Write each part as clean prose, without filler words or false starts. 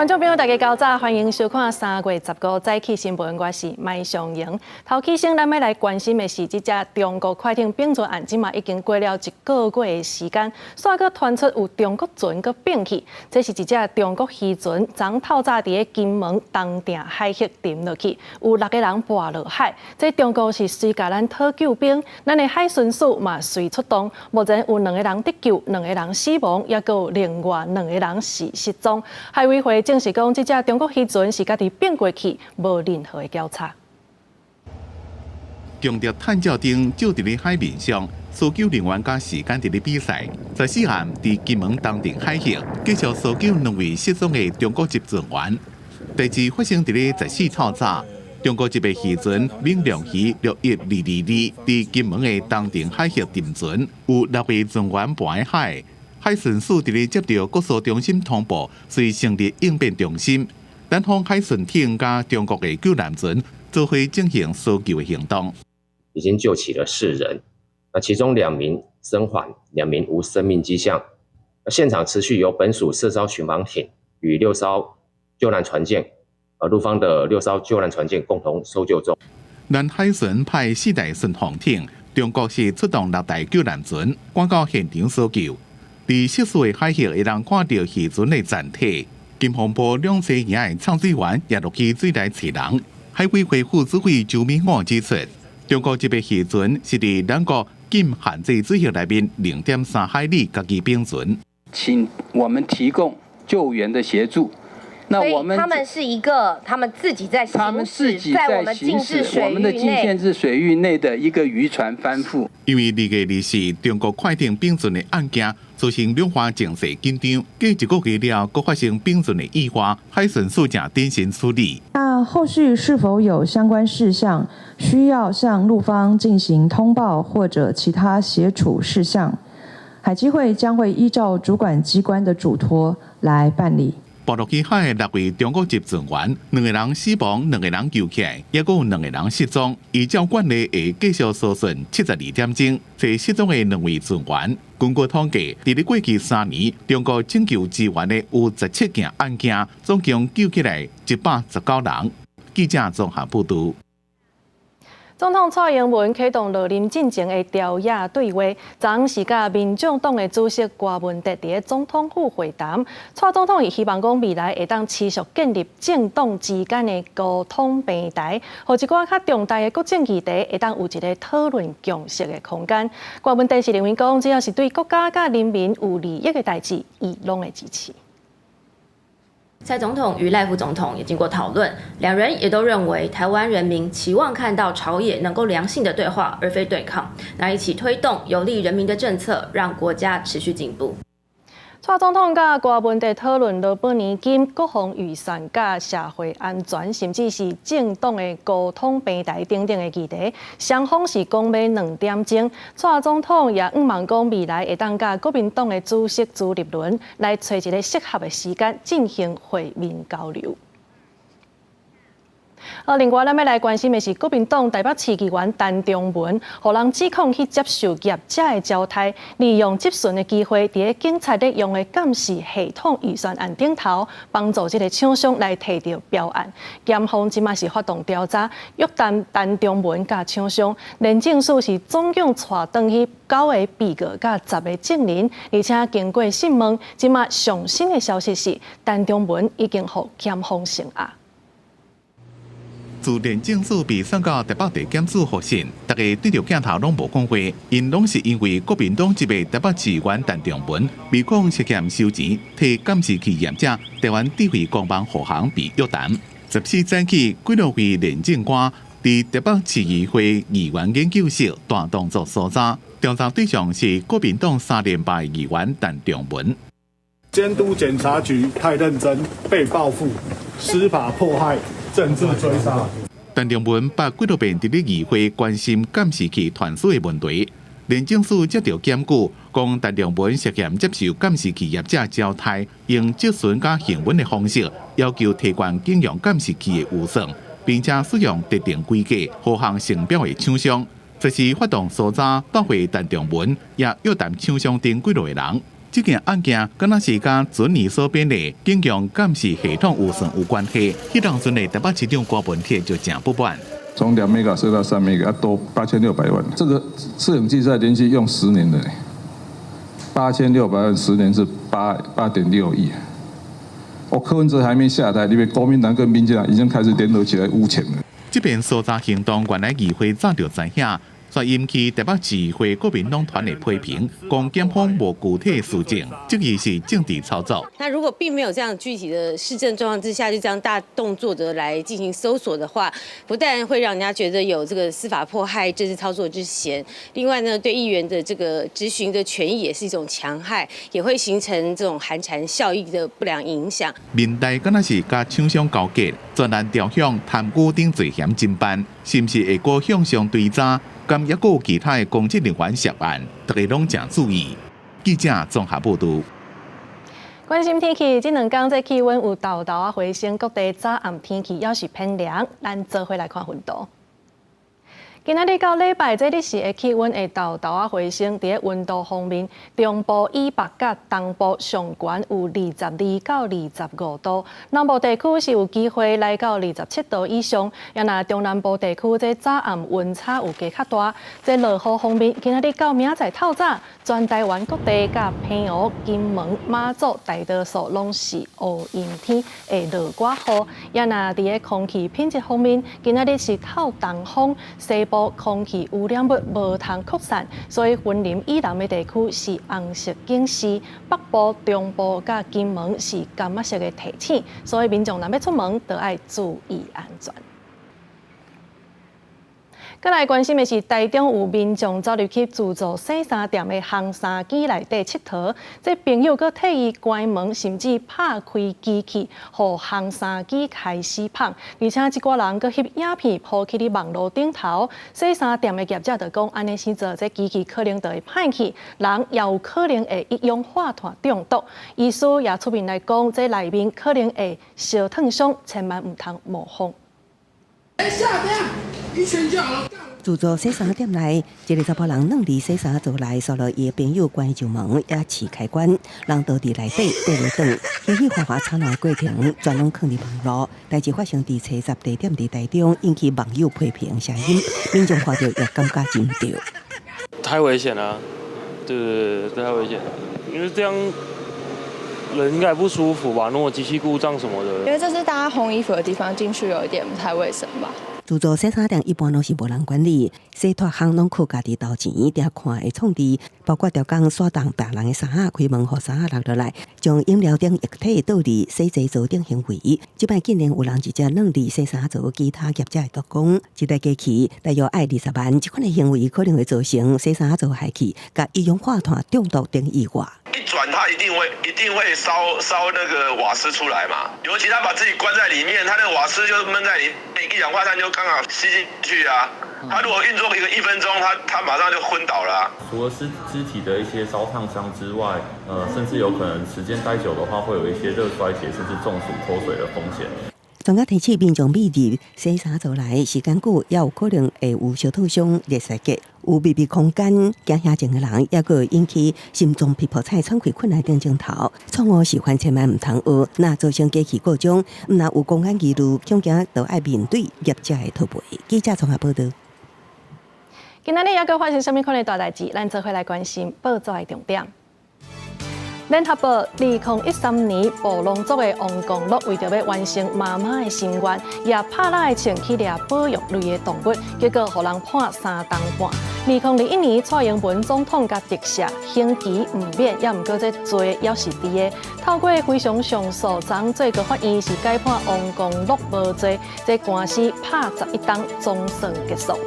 觀眾朋友，大家較早，歡迎收看3月15早起新聞，我是麥尚瑩。頭起先，咱欲來關心的是這隻中國快艇併船案，這馬已經過了一個月的時間，煞閣傳出有中國船閣併去。這是一隻中國漁船，昨透早佇咧金門東碇海域沉落去，有六個人跋落海。這中國是隨共咱討救兵，咱的海巡署嘛隨出動。目前有兩個人得救，兩個人死亡，抑閣有另外兩個人是失蹤。海委會證實講，這隻中國漁船是家己併過去，無任何的交叉。強烈探照燈照佇咧海面上，搜救人員佮時間佇咧比賽。14暗佇金門東碇海域，繼續搜救兩位失蹤的中國籍船員。代誌發生佇咧十四透早，中國籍的漁船閩龍魚61222佇金門的東碇海域沉船，有六位船員跋佇海。海巡署佇咧接著國搜中心通報，隨成立應變中心，南方海巡艇佮中國的救難船做伙進行搜救的行動。已經救起了四人，那其中兩名生還，兩名無生命跡象。那現場持續由本署四艘巡防艇與六艘救難船艦，陸方的六艘救難船艦共同搜救中。南海巡派四台巡防艇，中國是出動六台救難船，趕到現場搜救。佇涉事的海域，會當看著漁船的殘體。金防部兩棲營的潛水員也落去水內揣人。海委會副主委周明武指出，中國這個漁船是佇兩國禁限制水域內面0.3海里，家己併船。請我們提供救援的協助。那我們他們是一個，他們自己在他們自己在我們禁制水我們的禁限制水域內的一個漁船翻覆。因為2月24中國快艇併船的案件，造成兩岸情勢緊張。過一個月了，閣發生併船的意外，海巡署正謹慎處理。那後續是否有相關事項需要向陸方進行通報或者其他協處事項，海基會將會依照主管機關的囑託來辦理。跋落去海的六位中國籍船員，兩個人死亡，兩個人救起來，抑閣有兩個人失蹤。依照慣例會繼續搜尋72點鐘，揣失蹤的兩位船員。根據統計，佇咧過去3年，中國拯救支援的有17件案件，總共救起來119人。記者綜合報導。總統蔡英文啟動落任進前的朝野對話，昨是佮民眾黨的主席柯文哲佇咧總統府會談。蔡總統伊希望講未來會當持續建立政黨之間的溝通平台，予一寡較重大的國政議題會當有一個討論共識的空間。柯文哲是認為講，只要是對國家佮人民有利益的代誌，伊攏會支持。蔡總統與賴副總統也經過討論，兩人也都認為台灣人民期望看到朝野能夠良性的對話，而非對抗，那一起推動有利人民的政策，讓國家持續進步。蔡總統佮柯文哲討論勞保年金、國防預算、佮社會安全，甚至是政黨的溝通平台等等的議題，雙方是講欲2點鐘。蔡總統也向望講未來會當佮國民黨的主席朱立倫來揣一個適合的時間進行會面交流。另外，咱欲來關心的是國民黨台北市議員陳長文，予人指控去接受業者的招刣，利用質詢的機會，佇咧警察咧用的監視系統預算案頂頭，幫助這个廠商來提著標案。檢方這馬是發動調查，約談陳長文佮廠商，廉政署是總共帶轉去九个被告佮10個證人，而且經過訊問，這馬上新的消息是，陳長文已經予檢方聲押。自廉政署被送到台北地檢署複訊，逐家對著鏡頭攏無講話，𪜶攏是因為國民黨籍的台北市議員陳長文被控涉嫌收錢替監視器業者台灣智慧光網護航被約談。14早起，幾落位廉政官佇台北市議會議員研究室大動作搜查，調查對象是國民黨三連敗議員陳長文。監督檢查局太認真，被報復，司法迫害。政治追殺。陳長文捌幾落遍佇咧議會關心監視器傳輸的問題，廉政署接著檢舉，講陳長文涉嫌接受監視器業者招刣，用質詢佮詢問的方式，要求提懸警用監視器的預算，並且使用特定規格護航成標的廠商。這是發動搜查，包括陳長文，也約談廠商等幾落個人。這件案件敢若是佮准尼所編的警用監視系統有算有關係。彼當陣的台北市長郭文鐵就誠不滿。從2 mega 設到3 mega，要多8600萬。這個攝影機在連續用10年的，8600萬10年是8.6億。我柯文哲還沒下台，因為國民黨跟民進黨已經開始聯合起來汙錢了。這邊搜查行動原來議會早就知影，卻引起台北市會國民黨團的批評，講檢方無具體事證，質疑是政治操作。那如果並沒有這樣具體的事證狀況之下，就這樣大動作的來進行搜索的話，不但會讓人家覺得有這個司法迫害、政治操作之嫌，另外呢，對議員的這個質詢的權益也是一種戕害，也會形成這種寒蟬效應的不良影響。民代敢若是佮廠商勾結，專案調向貪污等罪嫌偵辦，是毋是會閣向上追查？敢猶閣有其他的公職人員涉案，大家攏誠注意。記者綜合報導。關心天氣，這兩工這氣溫有沓沓仔回升，各地早暗天氣猶是偏涼。咱做伙來看溫度。今仔日到禮拜，這日時的氣溫會沓沓仔回升。佇咧溫度方面，中部以北佮東部上懸有22到25度，南部地區是有機會來到27度以上。啊若中南部地區這早暗溫差有加較大。這落雨方面，今仔日到明仔載透早，全台灣各地佮澎湖、金門、馬祖大多數攏是烏陰天，會落寡雨。啊若佇咧空氣品質方面，今仔日是透東風，西部空氣污染物無通擴散，所以雲林以南的地區是紅色警示，北部、中部佮金門是柑仔色的提醒，所以民眾若欲出門，著愛注意安全。閣來關心的是，台中有民眾走入去自助洗衫店的烘衫機內底𨑨迌，這朋友閣替伊關門，甚至拍開機器，予烘衫機開始麭。而且這寡人閣翕影片 po 去佇網路頂頭，洗衫店的業者就講，按呢生做，這機器可能就會歹去，人也有可能會一氧化碳中毒。醫師也出面來講，這內面可能會燒燙傷，千萬毋通模仿。自助洗衫店內，一个查埔人軟佇洗衫槽內，煞予伊的朋友關上門，也試開關，人倒佇內底綴咧轉，嘻嘻哈哈吵鬧的過程，全攏囥佇網路。代誌發生佇初十地點佇台中，引起網友批評聲音，民眾看著也感覺真著。太危險了，對對對，太危險，因為這樣人應該不舒服吧？如果機器故障什麼的。因為這是大家烘衣服的地方，進去有一點不太衛生吧。自助洗衫店一般攏是無人管理，洗脫烘攏靠家己投錢，定看會創治，包括調工徙動別人的衫仔，開門予衫仔落落來，將飲料頂液體倒佇洗衣槽頂行為。這擺竟然有人直接軟佇洗衫槽，其他業者會督講，這台機器大約愛20萬，這款的行為可能會造成洗衫槽害去，佮一氧化碳中毒等意外。一轉，它一定會燒那個瓦斯出來嘛。尤其他把自己關在裡面，他那個瓦斯就悶在裡面，一氧化碳就剛好吸進去啊。他如果運作一個1分鐘，他馬上就昏倒了啊。除了肢體的一些燒燙傷之外，甚至有可能時間待久的話，會有一些熱衰竭，甚至中暑脫水的風險。專家提醒民眾，欲入洗衫槽內時間久，也有可能會有燒燙傷、熱衰竭。有密閉空間驚嚇症的人，也會引起心臟皮膚喘氣困難等症頭。錯誤示範千萬毋通學，若造成機器故障，毋但有公安疑慮，恐驚都愛面對業者的討賠。記者綜合報導。今仔日猶閣發生啥物款的大代誌？咱做伙來關心報紙的重點。聯合報2013年，布農族的王公樂為著欲完成媽媽的心願，也拍蠟的銃去掠保育類的動物，結果予人判3冬半。2021年，蔡英文總統共特赦，刑期毋免，猶毋過這罪猶是佇的。透過非常上訴，昨最高法院是改判王光樂無罪，這官司拍11冬，總算結束。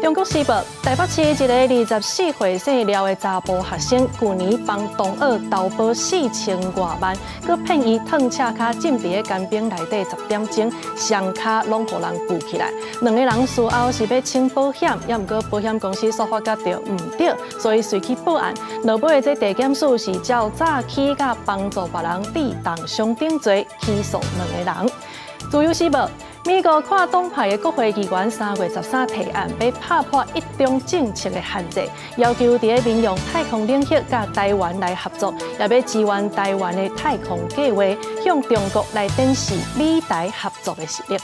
中國時報台北市一个24歲姓廖的查埔學生，舊年幫同學投保4000外萬，閣騙伊褪赤跤浸佇咧乾冰內底10點鐘，雙跤攏予人舊起來。兩个人事後是欲請保險，猶毋過保險公司煞發覺著毋對，所以隨去報案。落尾這地檢署是照詐欺佮幫助別人抵當傷等罪起訴兩个人。自由時報。美國跨黨派的國會議員3月13提案，欲拍破一中政策的限制，要求佇民用太空領域佮台灣來合作，也欲支援台灣的太空計劃，向中國來展示美台合作的實力。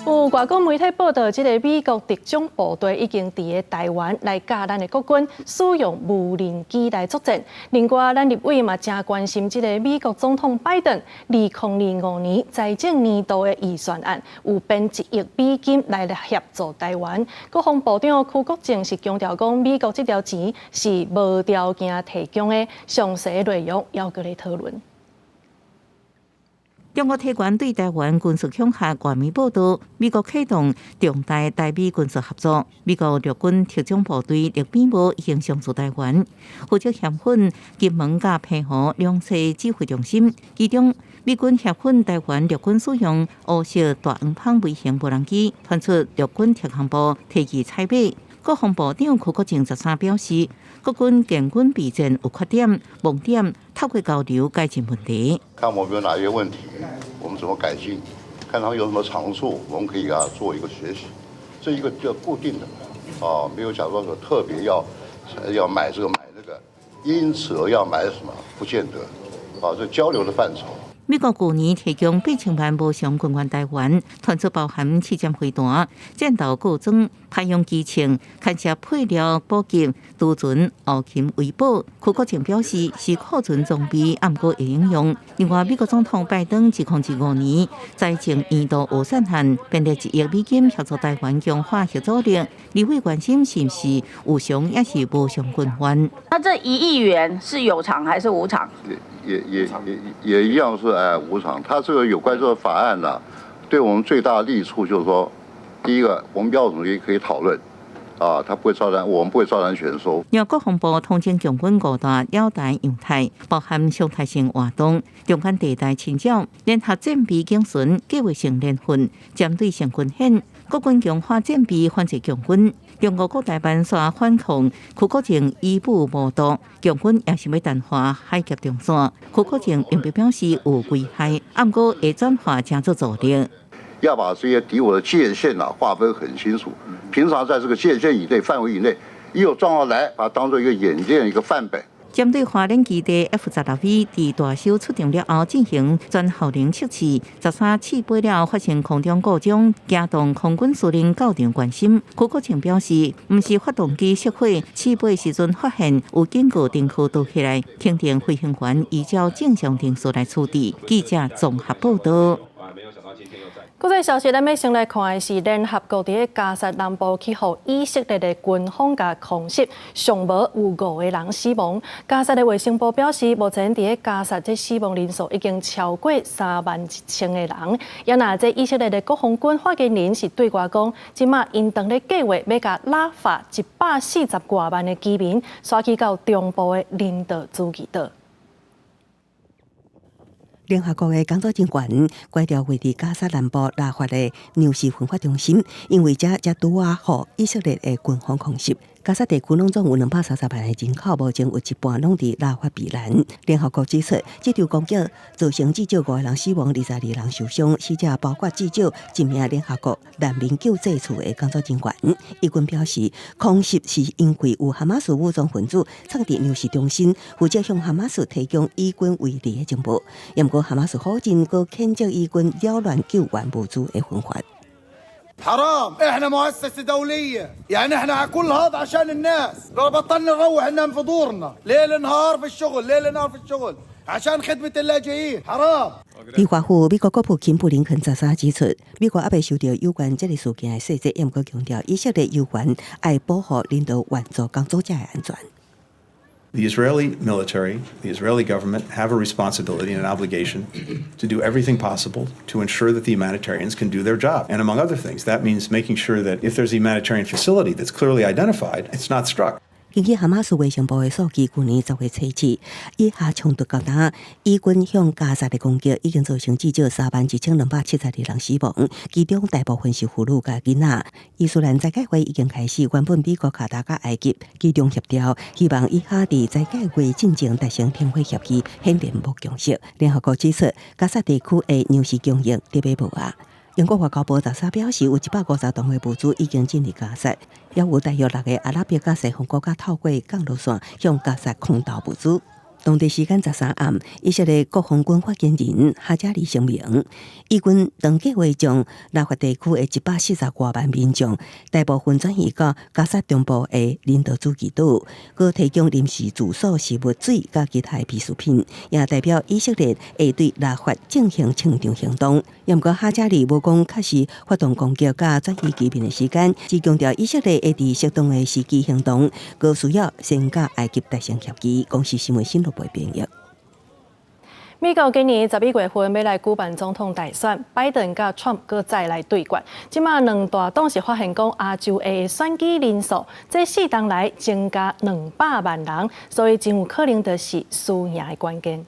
有外國媒體報道，這个美國特種部隊已經佇个台灣來教咱的國軍使用無人機來作戰。另外，咱立委嘛誠關心這个美國總統拜登2025年財政年度的預算案，有編1億美金來協助台灣。國防部長邱國正是強調講，美國這條錢是無條件提供的，詳細內容猶閣咧討論。中國提懸對台灣軍事恐嚇，外媒報道，美國啟動重大台美軍事合作。美國陸軍特種部隊陸戰部已經上駐台灣，負責協訓金門佮澎湖兩處指揮中心。其中，美軍協訓台灣陸軍使用烏色大黃蜂微型無人機，傳出陸軍特防部提議採買。國防部長邱國正13表示，國軍建軍備戰有缺點、盲點，透過交流改進問題。看我們有哪些問題，我們怎麼改進？看他們有什麼長處，我們可以給他做一個學習。這一個叫固定的，啊，沒有講說說特別要買這個買那個，因此而要買什麼，不見得。啊，這交流的範疇。美國舊年提供8000萬無償軍援台灣，傳出包含刺針飛彈、戰鬥購裝、派用機槍、勘測配料補給、貯存後勤維保。邱國正表示，是庫存裝備，毋過會應用。另外，美國總統拜登2025年財政年度預算案編列1億美金協助台灣強化核武力。立委關心是毋是有償抑是無償軍援？那這1億元是有償還是無償？也一樣是哎無償。他這個有關這個法案呢，對我們最大的利處就是說，第一個我們要什麼可以討論，啊，他不會照單，我們不會照單全收。由國防部統整共軍五大繞台樣態，包含常態性活動、中間地帶侵擾、聯合戰備警巡、計劃性聯訓、針對性軍演、國軍強化戰備反制共軍。中國國台辦煞反控邱國正以武謀獨，共軍也是欲淡化海峽中線。邱國正並不表示有危害，毋過會轉化成做助力。要把這些敵我的界限啊劃分很清楚，平常在這個界限以內範圍以內，一有狀況來，把它當做一個演練一個範本。針對花蓮基地 F 16V 佇大修出場了後進行全效能測試，13試飛了後發生空中故障，驚動空軍司令到場關心。邱國正表示，毋是發動機熄火，試飛時陣發現有警告燈號倒起來，肯定飛行員依照正常程序來處置。記者綜合報道。國際消息，咱欲先來看的是聯合國佇加薩南部去予以色列的軍方共空襲，上無有五個人死亡。加薩的衛生部表示，目前佇加薩這死亡人數已經超過3萬1千個人。也若這以色列的國防軍發言人是對外講，這馬𪜶當咧計劃欲共拉法140外萬的居民徙去到中部的人道主義島。聯合國的工作人員關掉位佇加薩南部拉法的糧食分發中心，因為這才拄仔予以色列的軍方空襲。加薩地區攏總有230萬的人口，目前有一半攏佇拉法避難。聯合國指出，這場攻擊造成至少五個人死亡，22人受傷，死者包括至少一名聯合國難民救濟處的工作人員。以軍表示，空襲是因為有哈馬斯武裝分子藏佇糧食中心，負責向哈馬斯提供以軍圍地的情報。毋過哈馬斯否認，閣譴責以軍擾亂救援物資的分發。 حرام احنا مؤسسة دولية يعني احنا على كل هذا عشان الناس لو بطلنا نروح ننام في دورنا ليل نهار في الشغل ليل نهار في الشغل عشان خدمة اللاجئين حرام 佇華府，美國國務卿布林肯13指出，美國猶未收著有關這个事件的細節，毋過強調以色列有權愛保護人道援助工作者的安全。 The Israeli military, the Israeli government have a responsibility and an obligation to do everything possible to ensure that the humanitarians can do their job. And among other things, that means making sure that if there's a humanitarian facility that's clearly identified, it's not struck. 根據哈馬斯衛生部的數據，舊年10月初七，以哈衝突到今，以軍向加薩的攻擊已經造成至少31,272人死亡，其中大部分是婦女佮囡仔。伊斯蘭齋戒月已經開始，原本美國、卡達佮埃及機動協調，希望以哈佇齋戒月進前達成停火協議，顯然無共識。聯合國指出，加薩地區的糧食供應特別無啊。英國外交部13表示，有150棟的物資已經進入加薩，也有大約六个阿拉伯佮西方國家透過降落傘向加薩空投物資。當地時間13暗，以色列國防軍發言人哈加里聲明，以軍當計劃將拉法地區的140多萬民眾，大部分轉移到加薩中部的人道主義島，閣提供臨時住所、食物、水佮其他的必需品，也代表以色列會對拉法進行清場行動。毋過哈加里無講確實發動攻擊佮轉移居民的時間，只強調以色列會佇適當的時機行動，閣需要先佮埃及達成協議。公視新聞新錄編譯。美國今年11月份欲來舉辦總統大選，拜登佮川普閣再來對決。這馬兩大黨是發現講亞洲裔選舉人數，這四冬來增加200萬人，所以真有可能就是輸贏的關鍵。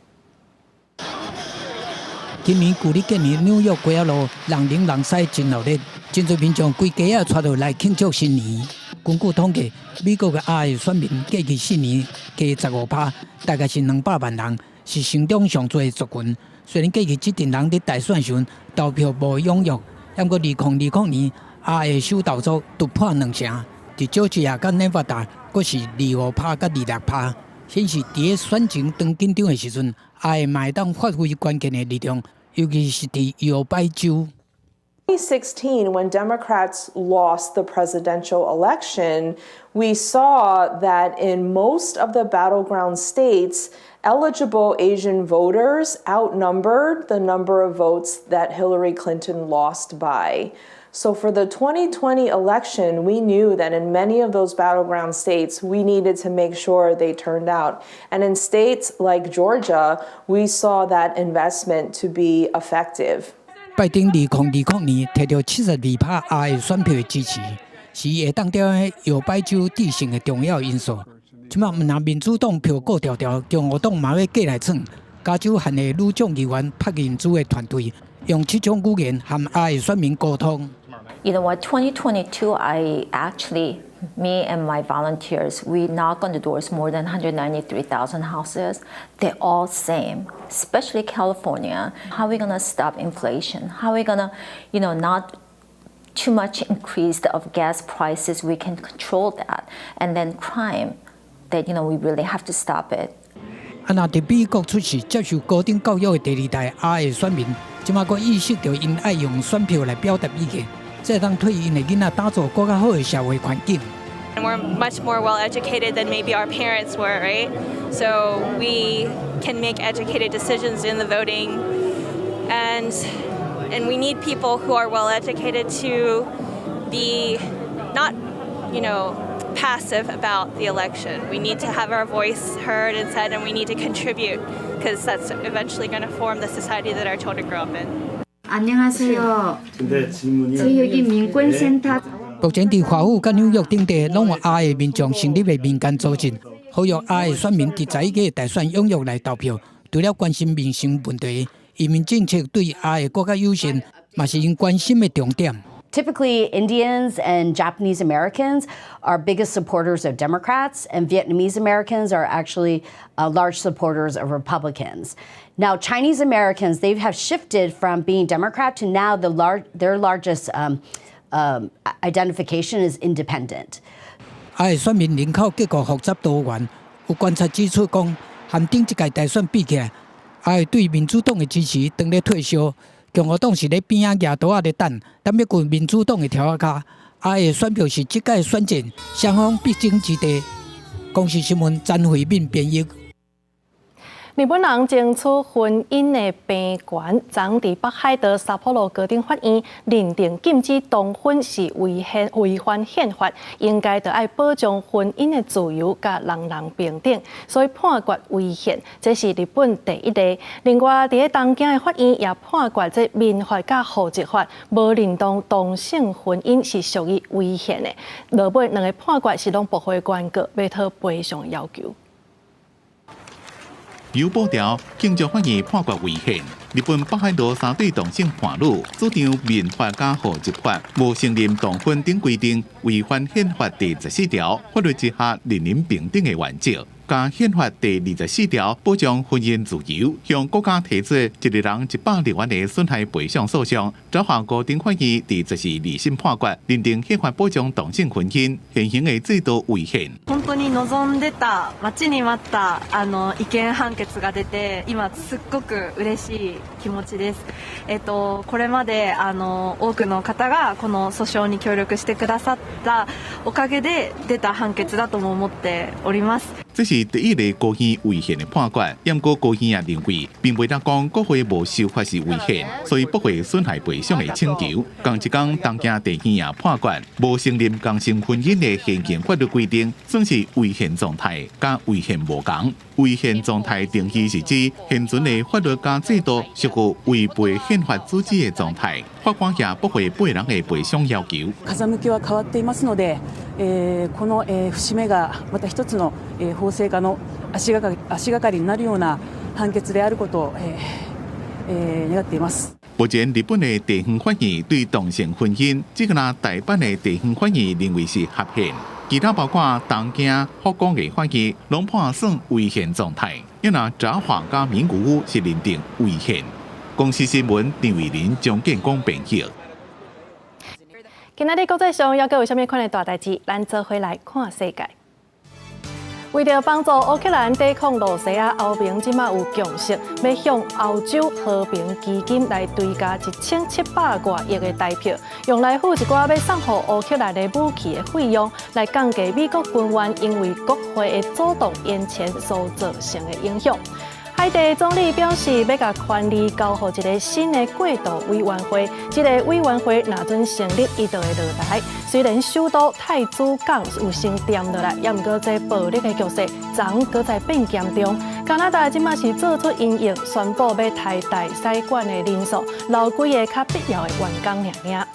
今年舊曆過年紐約街仔路人擠人塞真熱鬧，真濟民眾規家仔𤆬落來慶祝新年。根據統計，美國的亞裔選民過去4年加15%，大概是200萬人，是成長上濟的族群。雖然過去這陣人佇大選時投票無踴躍，毋過2020年亞裔首投族突破兩成，佇佐治亞佮內華達，閣是25%佮26%，顯示佇咧選情當緊張的時陣，亞裔嘛會當發揮關鍵的力量，尤其是佇搖擺州。 2016, when Democrats lost the presidential election, we saw that in most of the battleground states, eligible Asian voters outnumbered the number of votes that Hillary Clinton lost by. So for the 2020 election, we knew that in many of those battleground states, we needed to make sure they turned out. And in states like Georgia, we saw that investment to be effective. 拜登2020年摕著72%亞裔選票的支持，是伊會當佇搖擺州致勝的重要因素。這馬毋但民主黨票顧牢牢，共和黨嘛欲過來創。加州縣的女眾議員朴仁珠的團隊用七種語言和亞裔選民溝通。 You know what? 2022, I actually, me and my volunteers, we knock on the doors more than 193,000 houses. They're all same, especially California. How are we gonna stop inflation? How are we gonna not too much increase of gas prices? We can control that. And then crime, that we really have to stop it. 啊，若佇美國出世、接受高等教育的第二代亞裔選民，這馬閣意識著𪜶愛用選票來表達意見，才會當替𪜶的囡仔打造閣較好的社會環境。 And we're much more well educated than maybe our parents were, right? So we can make educated decisions in the voting, and we need people who are well educated to be not passive about the election. We need to have our voice heard and said, and we need to contribute because that's eventually going to form the society that our children grow up in. 안녕하세요. 저희 여기 민권센터 目前佇華府佮紐約等地，攏有亞裔民眾成立的民間組織，呼籲亞裔選民佇11月大選踴躍來投票。除了關心民生問題，移民政策對亞裔閣較友善，嘛是𪜶關心的重點。 Typically, Indians and Japanese Americans are biggest supporters of Democrats, and Vietnamese Americans are actually large supporters of Republicans. Now, Chinese Americans, they have shifted from being Democrat to now their largest identification is independent. 亞裔選民人口結構複雜多元，有觀察指出講，和頂一屆大選比起來，亞裔對民主黨的支持當咧退燒，共和黨是咧邊仔蜈桌仔咧等，等欲滾民主黨的柱仔跤。亞裔選票是這屆選戰雙方必爭之地。公視新聞詹惠敏編譯。日本人爭取婚姻的平權，昨佇北海道札幌高等法院認定禁止同婚是違憲違反憲法，應該著愛保障婚姻的自由，佮人人平等，所以判決違憲，這是日本第一例。另外，佇咧東京的法院也判決這民法佮戶籍法無認同同性婚姻是屬於違憲的。落尾兩个判決是攏駁回原告欲討賠償要求。由報條慶祝法院判決違憲。日本北海道三對同性伴侶主張民法佮戶籍法無承認同婚等規定，違反憲法第14條法律之下人人平等的原則。佮憲法第24條保障婚姻自由，向國家提出一个人100元的損害賠償訴訟。札幌高等法院佇14二審判決，認定憲法保障同性婚姻現行的制度違憲。本当に望んでた待ちに待ったあの違憲判決が出て、今すっごく嬉しい気持ちです。これまであの多くの方がこの訴訟に協力してくださったおかげで出た判決だとも思っております。這是第一例高院違憲的判決，毋過高院也認為，並袂當講國會無修法是違憲，所以駁回損害賠償的請求。仝一工東京地院也判決，無承認同性婚姻的現行法律規定，算是違憲狀態，佮違憲無仝。違憲狀態定義是指現存的法律佮制度屬於違背憲法主旨的狀態。法官也駁回八人的賠償要求。風向きは変わっていますので、この節目がまた一つの法制化の足がかりになるような判決であることを願っています。目前日本的地方法院對同性婚姻，只干焦大阪的地方法院認為是合憲，其他包括東京、福岡的法院，攏判算違憲狀態。因為札幌佮名古屋是認定違憲。公視新聞張偉林、張建光編譯。今仔日國際上猶閣有啥物款的大代誌？咱做伙來看世界。為著幫助烏克蘭抵抗羅西亞，歐盟這馬有共識，欲向歐洲和平基金來追加1700外億的台票，用來付一寡欲送予烏克蘭的武器的費用，來降低美國軍援因為國會的阻擋延前所造成的影響。海地總理表示，欲共權力交予一个新的過渡委員會。這个委員會若準成立，伊就會落台。雖然首都太子港有先恬落來，也毋過這暴力的局勢昨閣再變嚴重。加拿大這馬是做出因應，宣布欲刣大使館的人數，留幾个較必要的員工爾爾。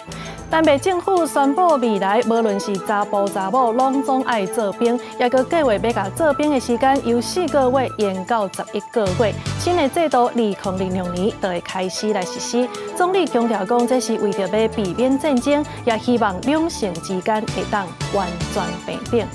丹麥政府宣布，未來無論是查埔查某，攏總愛做兵，抑閣計劃欲共做兵的時間由4個月延到11個月。新的制度2026年就會開始來實施。總理強調講，這是為著欲避免戰爭，也希望兩性之間會當完全平等。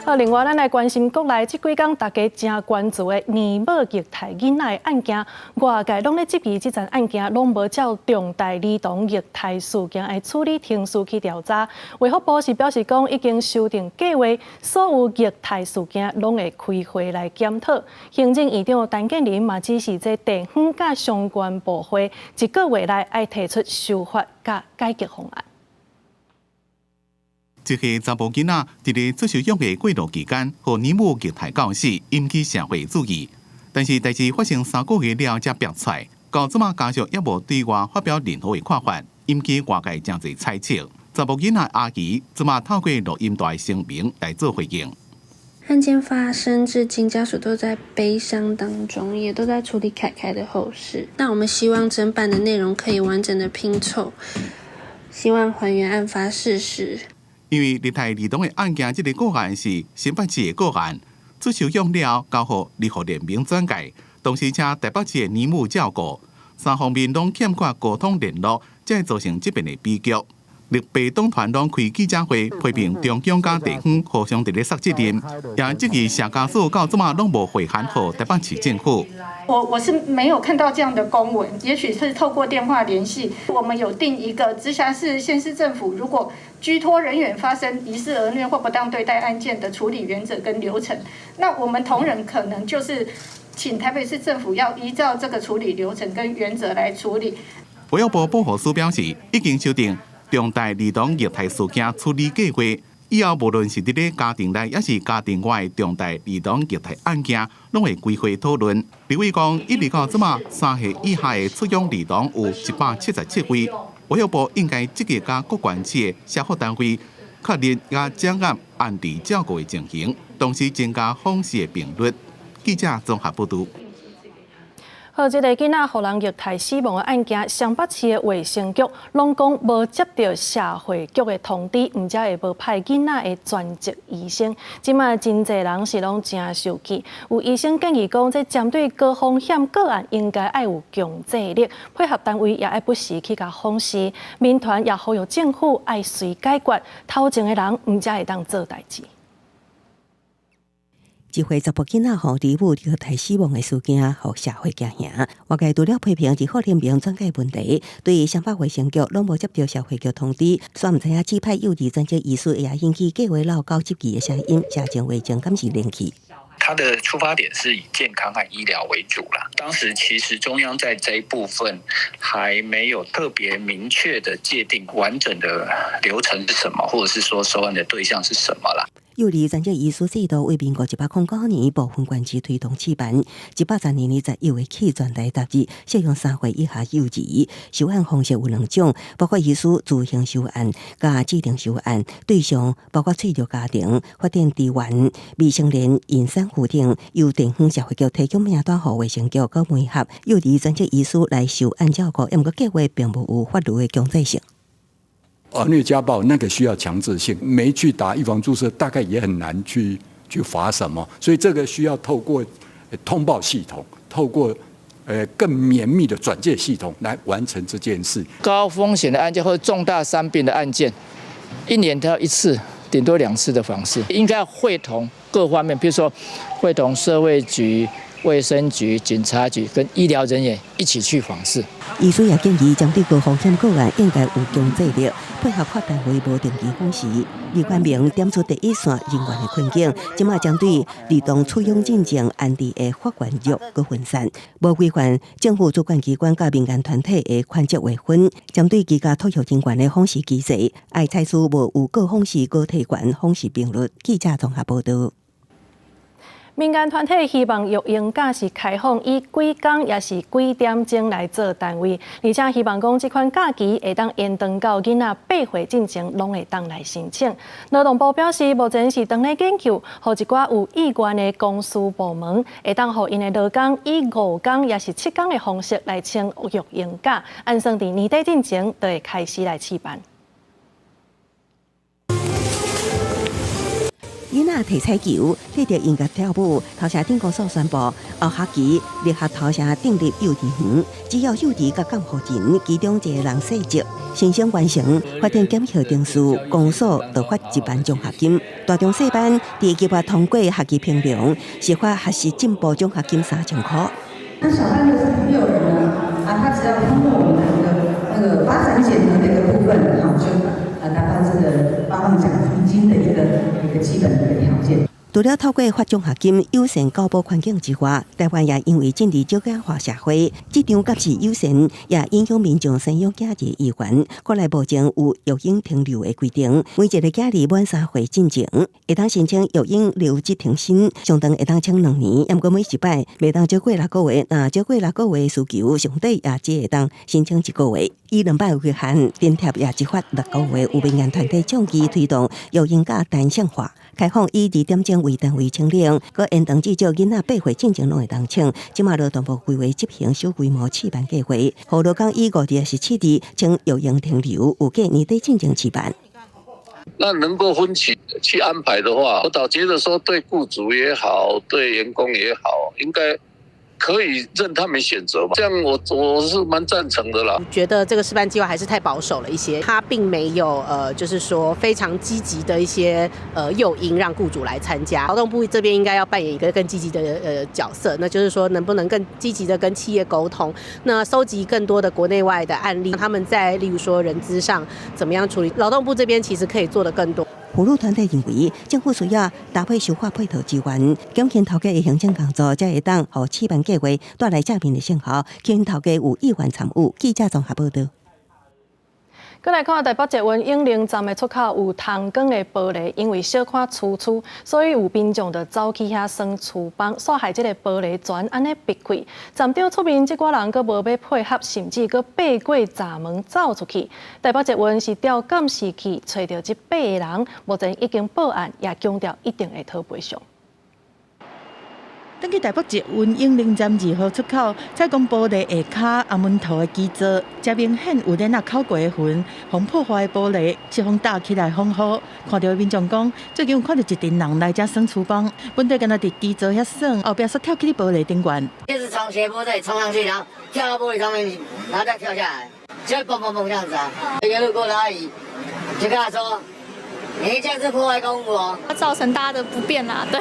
好，另外，咱來關心國內這幾工大家誠關注的年母虐待囡仔的案件，外界攏咧質疑這樁案件攏無照重大兒童虐待事件的處理程序去調查。衛福部是表示講，已經修訂計劃，所有虐待事件攏會開會來檢討。行政院長陳建仁嘛指示這地方佮相關部會一個月內愛提出修法佮改革方案。這个查埔囡仔佇咧出收養的過渡期間，予乳母虐待到死，引起社會注意。但是代誌發生3個月了，才爆出來，到這馬家屬猶無對外發表任何的看法，引起外界誠濟猜測。查埔囡仔阿姨這馬透過錄音帶聲明來做回應。案件發生至今，家屬都在悲傷當中，也都在處理凱凱的後事。那我們希望整版的內容可以完整的拼湊，希望還原案發事實。因為虐待兒童的案件，這个個案是新北市的個案，出收養了交予立法聯名轉介，同時請台北市的乳母照顧，三方面攏欠缺溝通聯絡，才會造成這邊的悲劇。綠白黨團攏開記者會批評中央佮地方互相佇咧捒責任，也質疑社家署到這馬攏無回函予台北市政府。我是沒有看到這樣的公文，也許是透過電話聯繫。我們有定一個直轄市、縣市政府，如果居託人員發生疑似兒虐或不當對待案件的處理原則跟流程，那我們同仁可能就是請台北市政府要依照這個處理流程跟原則來處理。衛福部保護司表示，已經修訂重大兒童虐待事件處理計劃，以後無論是佇咧家庭內，抑是家庭外重大兒童虐待案件，攏會規劃討論。立委講，一直到這馬3歲以下的出養兒童有177位，衛福部應該積極佮各縣市的社福單位確認佮掌握安置照顧的情形，同時增加訪視的頻率。記者綜合報導。好，這个囡仔予人虐待死亡的案件，雙北市的衛生局攏講無接著社會局的通知，毋才會無派囡仔的專職醫生。這馬真濟人是攏誠受氣，有醫生建議講，這針對高風險個案，應該愛有強制力，配合單位也愛不時去共訪視。民團也呼籲政府愛隨解決，頭前的人毋才會當做代誌。一歲查埔囡仔予兒母虐待死亡的事件，予社會驚嚇。外界除了批評司法聯盟轉介問題，對雙北衛生局攏無接著社會局通知，煞毋知影指派幼兒專職醫師，也引起計劃漏交執記的聲音，社政衛生敢是連去。他的出發點是以健康和醫療為主啦。當時其實中央在這一部分還沒有特別明確的界定完整的流程是什麼，或者是說收案的對象是什麼啦。幼兒專職醫師制度為民國109年部分縣市推動試辦，110年20月起全台納入適用3歲以下幼兒。收案方式有兩種，包括醫師自行收案、佮指定收案，對象包括脆弱家庭、法定支援、未成年孕產婦等，由地方社會局提供名單予衛生局閣媒合幼兒專職醫師來收案照顧，毋過計劃並無有法律的強制性。兒虐家暴那個需要強制性，沒去打預防注射，大概也很難去罰什麼，所以這個需要透過通報系統，透過更綿密的轉介系統來完成這件事。高風險的案件或者重大傷病的案件，一年都要一次，頂多兩次的訪視，應該要會同各方面，比如說會同社會局、衛生局、警察局跟醫療人員一起去訪視。醫師也建議，針對高風險個案，應該有強制力，配合跨單位無定期訪視。李冠明點出第一線人員的困境，這馬針對兒童出養進前安置的法援力閣分散，無規範政府主管機關佮民間團體的權責劃分，針對居家托育人員的訪視機制，愛採取無預告訪視閣提懸訪視頻率。記者綜合報導。民間團體希望育嬰假是開放以幾工抑是幾點鐘來做單位，而且希望講這款假期會當延長到囡仔8歲進前，攏會當來申請。勞動部表示，目前是正咧研究，予一寡有意願的公私部門，會當予𪜶的勞工以5工抑是7工的方式來請育嬰假，按算佇年底進前就會開始來試辦。囡仔提彩球，提著音樂跳舞，頭城鎮公所宣布，後學期聯合頭城訂立幼兒園，只要幼兒佮監護人其中一个人細隻，申請完成，法定檢核程序，公所就發1萬獎學金。大中細班佇計劃通過學期評量，是發學習進步獎學金3000箍。那小班的小朋友呢？啊，他只要通過我們的那個發展檢核的一個部分，好，就達到這個發放獎學金的一個基本的一個條件。除了透過發獎學金友善教保環境之外，台灣也因為進入少子化社會，這場及時友善也影響民眾生養囝兒的意願。過來目前有育嬰停留的規定，每一个囝兒滿3歲進前，會當申請育嬰留職停薪，上長會當請2年，毋過每一擺袂當少過6個月，若少過六個月需求，上底也只會當申請一個月。以2擺為限，津貼也只發6個月。有民間團體倡議推動育嬰假彈性化，開放以2點鐘為單位請領，閣延長至少囡仔8歲進前攏會當請。這馬勞動部規劃執行小規模試辦計劃，予勞工以5日抑是7日請育嬰停留，預計年底進前試辦。那能夠分期去安排的話，我倒覺得說對僱主也好，對員工也好，應該可以任他們選擇吧。這樣我是蠻贊成的啦。覺得這個試辦計劃還是太保守了一些，它並沒有就是說非常積極的一些誘因讓僱主來參加。勞動部這邊應該要扮演一個更積極的角色，那就是說能不能更積極的跟企業溝通，那收集更多的國內外的案例，他們在例如說人資上怎麼樣處理，勞動部這邊其實可以做得更多。婦女團體認為，政府需要搭配修法配套資源，減輕頭家的行政工作，才會當予試辦計劃帶來正面的成效，吸引頭家有意願參與。記者綜合報導。閣來看台北捷運永寧站的出口有通光的玻璃，因為小可粗粗，所以有民眾就走去遐耍廚房，煞害這个玻璃全按呢爿開。站長出面，這寡人閣無欲配合，甚至閣爬過閘門走出去。台北捷運是調監視器，揣著這八個人，目前已經報案，也強調一定會討賠償。轉去台北捷運永寧站二號出口，採光玻璃下跤阿門頭的基座，遮明顯有鏈仔抾過的痕，予破壞的玻璃是予搭起來風雨。看著的民眾講，最近有看著一陣人來遮耍廚房，本底敢若佇基座遐耍，後壁煞跳去玻璃頂懸。就是從斜坡這裡衝上去，然後跳到玻璃上面，然後再跳下來，就會蹦蹦蹦這樣子啊。一個路過的阿姨就跟他說：你這樣子破壞公物哦，造成大家的不便啦，對，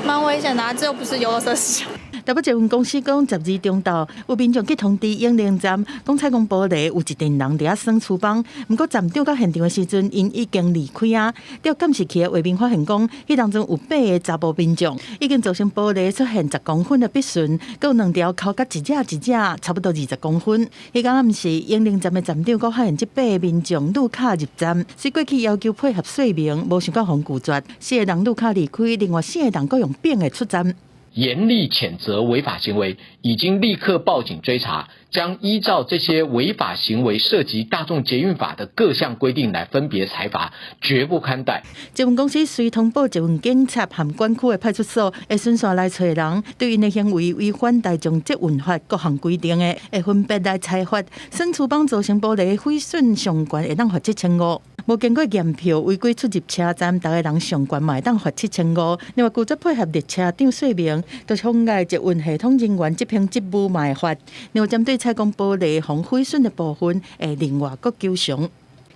蠻危險的啊，這又不是遊樂設施。台北捷運公司講，12中晝有民眾去通知永寧站，講採光玻璃有一陣人佇遐耍廚房。毋過站長到現場的時陣，𪜶已經離開啊。調監視器的畫面發現講，彼當中有八个查埔民眾，已經造成玻璃出現10公分的爿痕，閣有兩條抾甲一隻一隻，差不多20公分。彼工暗時，永寧站的站長閣發現這八个民眾路卡入站，隨過去要求配合說明，無想到予拒絕。四个人路卡離開，另外四个人閣用反的出站。嚴厲譴責違法行為，已經立刻報警追查，將依照這些違法行為涉及大眾捷運法的各項規定來分別裁罰，絕不寬待。捷運公司隨通報捷運警察和管區的派出所，會循線來揣人，對𪜶的行為違反大眾捷運法各項規定的，會分別來裁罰。耍廚房造成玻璃毀損，上懸會當罰7500。無經過驗票違規出入車站，逐个人上懸嘛會當罰7500。另外拒絕配合列車長說明，就是妨礙捷運系統人員執行職務嘛會罰。另外針對採光玻璃予毀損的部分，會另外閣求償。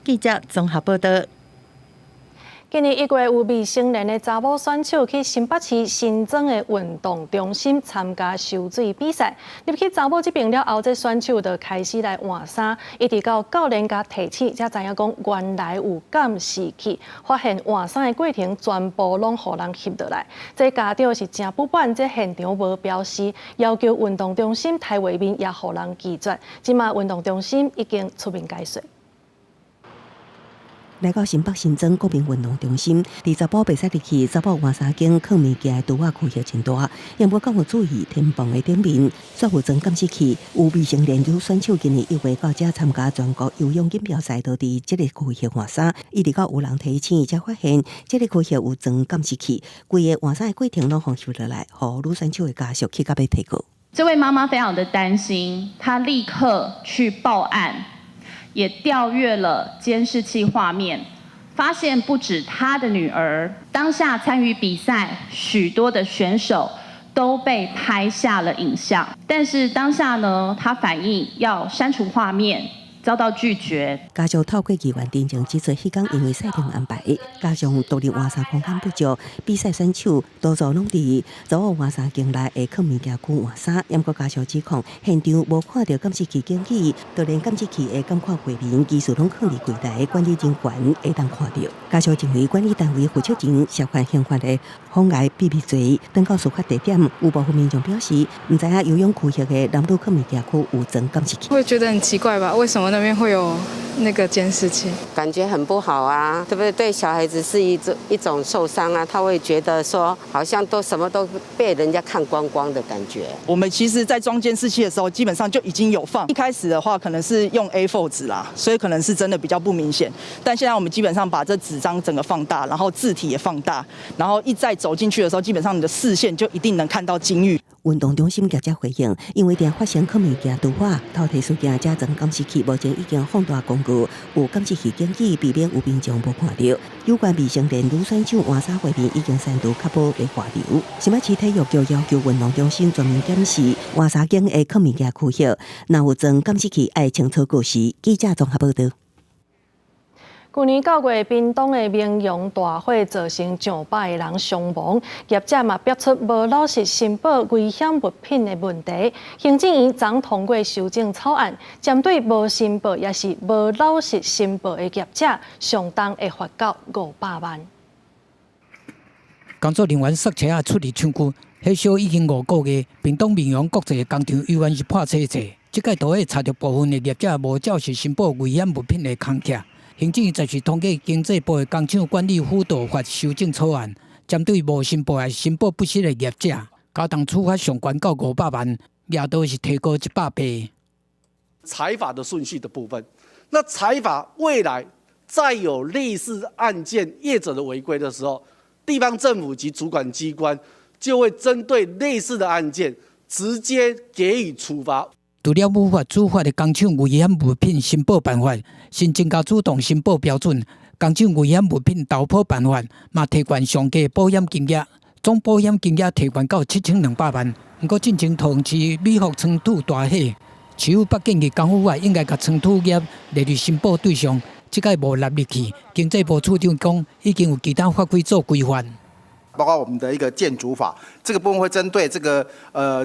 記者綜合報導。今年1月有未成年的查某選手去新北市新莊的運動中心參加泅水比賽。入去查某這邊了後，這選手就開始來換衫，一直到教練共提醒，才知影講原來有監視器，發現換衫的過程全部攏予人翕落來。這家長是誠不滿，這現場無標示，要求運動中心刣畫面也予人拒絕。這馬運動中心已經出面解說。來到新北新莊國民運動中心，佇查埔袂使入去，查埔換衫間囥物件的櫥仔區域真大，也無較有注意天棚的頂面，煞有裝監視器。有未成年女選手今年1月到遮參加全國游泳錦標賽，都佇這个區域換衫，一直到有人提醒，才發現這个區域有裝監視器，規个換衫的過程攏予翕落來，予女選手的家屬去到尾提告。這位媽媽非常的擔心，她立刻去報案。也調閱了監視器畫面，發現不止她的女兒，當下參與比賽許多的選手都被拍下了影像，但是當下呢，她反映要刪除畫面，遭到拒絕。家屬透過議員陳情指出，彼工因為賽程安排，加上獨立換衫空間不足，比賽選手多數攏佇查某換衫間內會囥物件區換衫。毋過家屬指控現場無看著監視器警語，就連監視器的監看畫面，其實攏囥佇櫃台，管理人員會當看著。家屬認為管理單位負責人涉犯刑法的妨礙秘密罪，轉到事發地點，有部分民眾表示，毋知影游泳區域的男女囥物件區有裝監視器。會覺得很奇怪吧？為什麼那邊會有那個監視器？感覺很不好啊，對不對？對小孩子是一種受傷啊，他會覺得說好像都什麼都被人家看光光的感覺。我們其實，在裝監視器的時候，基本上就已經有放。一開始的話，可能是用 A4 紙啦，所以可能是真的比較不明顯。但現在我們基本上把這紙張整個放大，然後字體也放大，然後一再走進去的時候，基本上你的視線就一定能看到金玉。運動中心業者回應，因為佇發生囥物件櫥仔偷提事件，才裝監視器，目前已經放大公告，有監視器警語，避免有民眾無看著。有關未成年女選手換衫畫面已經刪除，確保袂外流。新北市體育局要求運動中心全面檢視換衫間的囥物件區域，若有裝監視器，愛清楚告示。記者綜合報導。去年9月，屏東的明榮大火造成上百个人傷亡，業者嘛爆出無老實申報危險物品的問題。行政院昨通過修正草案，針對無申報抑是無老實申報的業者，上重會罰到500萬。工作人員塞車仔出入廠區，火燒已經5個月，屏東明榮國際工廠猶原是破碎碎。這擺大火查著部分的業者無照實申報危險物品的空隙。行政院十四通過經濟部的工廠管理輔導法修正草案，針對無申報抑申報不實的業者，加重處罰上懸到500萬，額度是提高100倍。裁罰的順序的部分，那裁罰未來再有類似案件業者的違規的時候，地方政府及主管機關就會針對類似的案件直接給予處罰。除了無法處罰的工廠危險物品申報辦法，新增加主動申報標準，工廠危險物品投保辦法，嘛提懸上低保險金額，總保險金額提懸到7200萬。毋過進前桃園市美福倉儲大火，市府捌建議港府法應該共倉儲業列入申報對象，這擺無納入去。經濟部次長講，已經有其他法規做規範。包括我們的一個建築法，這個部分會針對這個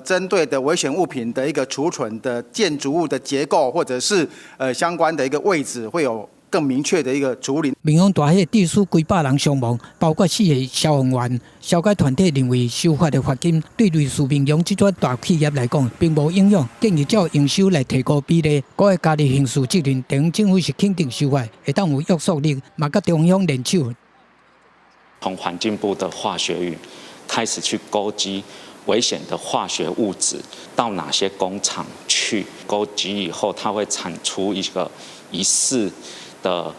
針對的危險物品的一個儲存的建築物的結構，或者是相關的一個位置，會有更明確的一個處理。民雄大火致使幾百人傷亡，包括四個消防員。消解團體認為，修法的罰金對類似民雄這種大企業來講，並無影響，建議照營收來提高比例，閣會加入刑事責任。地方政府是肯定修法，會當有約束力，嘛佮中央聯手。從環境部的化學語開始去勾稽危險的化學物質到哪些工廠去勾稽以後，它會產出一個疑似的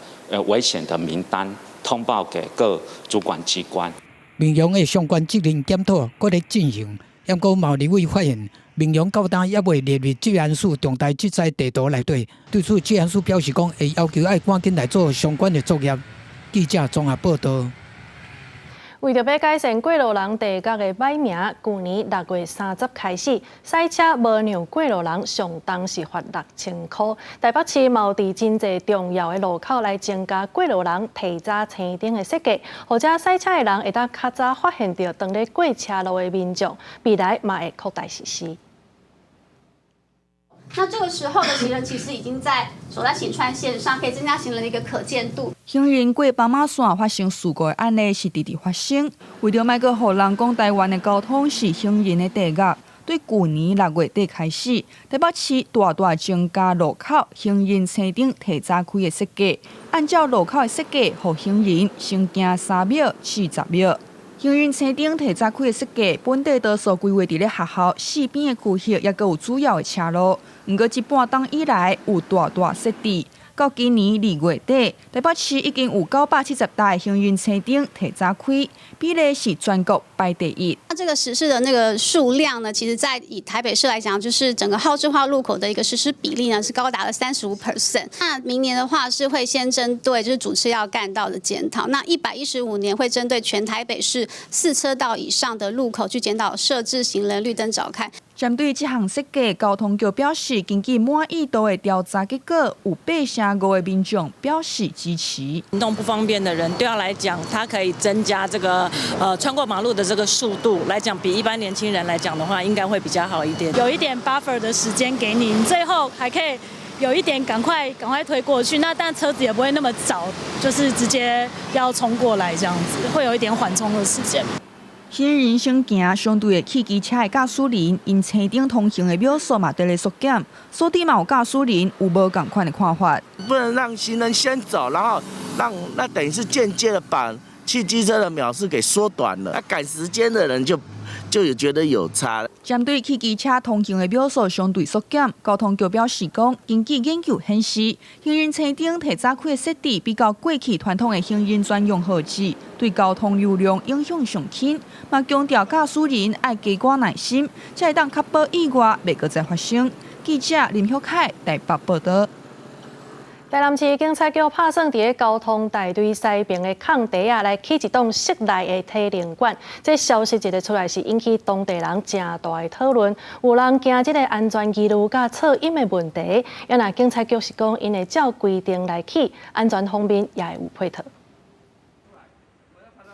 危險的名單，通報給各主管機關。民雄的相關責任檢討閣咧進行，毋過嘛有立委發現，民雄到今猶未列入職安署重大職災地圖內底。對此，職安署表示講，會要求愛趕緊來做相關的作業。記者綜合報道。為著欲改善過路人地角的歹名，舊年6月30開始，駛車無讓過路人上當是罰6000箍。台北市嘛有佇真濟重要的路口來增加過路人提早青燈的設計，予遮駛車的人會當較早發現著當咧過車路的民眾，未來嘛會擴大實施。那這個時候的行人其實已經在走在行穿線上，可以增加行人的一個可見度。行人過斑馬線發生事故的案例是直直發生。為著莫閣予人講台灣的交通是行人的地獄，對舊年6月底開始，台北市大大增加路口行人青燈提早開的設計，按照路口的設計，予行人先行3秒至10秒。行人青燈提早開的設計，本底多數規劃佇咧學校四邊的區域，抑閣有主要的車路。毋過這半冬以來，有大大設置。到今年2月底，台北市已經有970台行人青燈提早開，比例是全國排第一。那這個實施的那個數量呢，其實在以台北市來講，就是整個號誌化路口的一個實施比例呢，是高達了35%。那明年的話是會先針對就是主次要幹道的檢討，那115年會針對全台北市四車道以上的路口去檢討設置行人綠燈早開。針對這項設計，交通局表示，根據滿意度的調查結果，有85%的民眾表示支持。行動不方便的人，對他來講，他可以增加這個穿過馬路的這個速度來講，比一般年輕人來講的話，應該會比較好一點。有一點 buffer 的時間給你，你最後還可以有一點趕快趕快推過去，那但車子也不會那麼早，就是直接要衝過來這樣子，會有一點緩衝的時間。行人先行，相對的汽機車的駕駛人，𪜶青燈通行的秒數嘛，佇咧縮減，所以嘛有駕駛人有無仝款的看法。不能讓行人先走，然後讓那等於是間接的把汽機車的秒數給縮短了。那趕時間的人就有覺得有差。針對汽機車通行的秒數相對縮減，交通局表示講，根據研究顯示，行人青燈提早開的設置比較過去傳統的行人專用號誌，對交通流量影響上輕。嘛強調駕駛人愛加寡耐心，才會當確保意外袂閣再發生。記者林旭凱台北報導。台南市警察局拍算佇咧交通大隊西爿的空地啊，來起一棟室內的體能館。這消息一个出來，是引起當地人誠大的討論。有人驚這个安全疑慮佮噪音的問題，啊若警察局是講，𪜶會照規定來起，安全方面也會有配套。